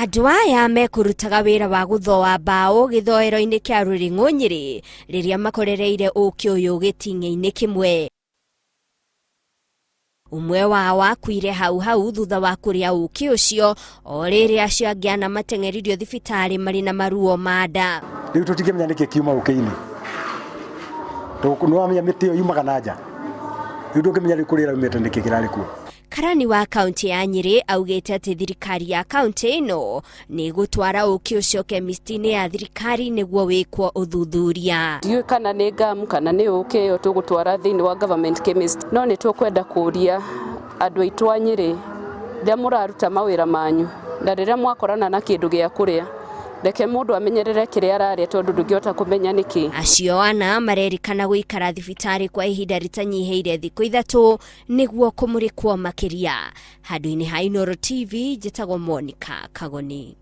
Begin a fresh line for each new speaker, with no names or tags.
Andũ aya mekũrutaga wĩra wa gũthoa mbaũ gĩthoero-inĩ kĩa Rũrĩng'ũ Nyĩrĩ rĩrĩa makorereire ũkĩ ũyũ gĩting'ĩ-inĩ kĩmwe. Ũmwe wao akuire hau hau thutha wa kũrĩa ũkĩ ũcio o rĩrĩ acio angĩ ana mateng'eririo thibitarĩ marĩ na maruo ma nda.
Rĩu tũtingĩmenya nĩkĩ kiuma ũkĩ-inĩ. Nĩwamenya mĩtĩ ĩyo yumaga na nja. Rĩu ndũngĩmenya rĩu kũrĩa ĩraumĩte nĩkĩ kĩrarĩ kuo.
Karani wa kaunti ya Nyĩrĩ augĩte atĩ thirikari ya kaunti ĩno nĩ ĩgũtwara ũkĩ ũcio kemist-inĩ ya thirikari nĩguo wĩkwo ũthuthuria.
Ndiũĩ kana nĩ ngamu kana nĩ ũkĩ ĩyo tũgũtwara thĩinĩ wa government chemist, no nĩ tũkwenda kũria andũ aitũ a Nyĩrĩ rĩrĩa mũraruta mawĩra manyu na rĩrĩa mwakorana na kĩndũ gĩa kũrĩa, reke mũndũ amenyerere kĩrĩa ararĩa tondũ ndũngĩhota kũmenya nĩkĩ.
Acio ana marerĩkana gũikara thibitarĩ kwa ihinda rĩtanyihĩire thikũ ithatũ nĩguo kũmũrĩkwo makĩria. Handũ-inĩ ha Inooro TV, njĩtagwo Monica Kagoni.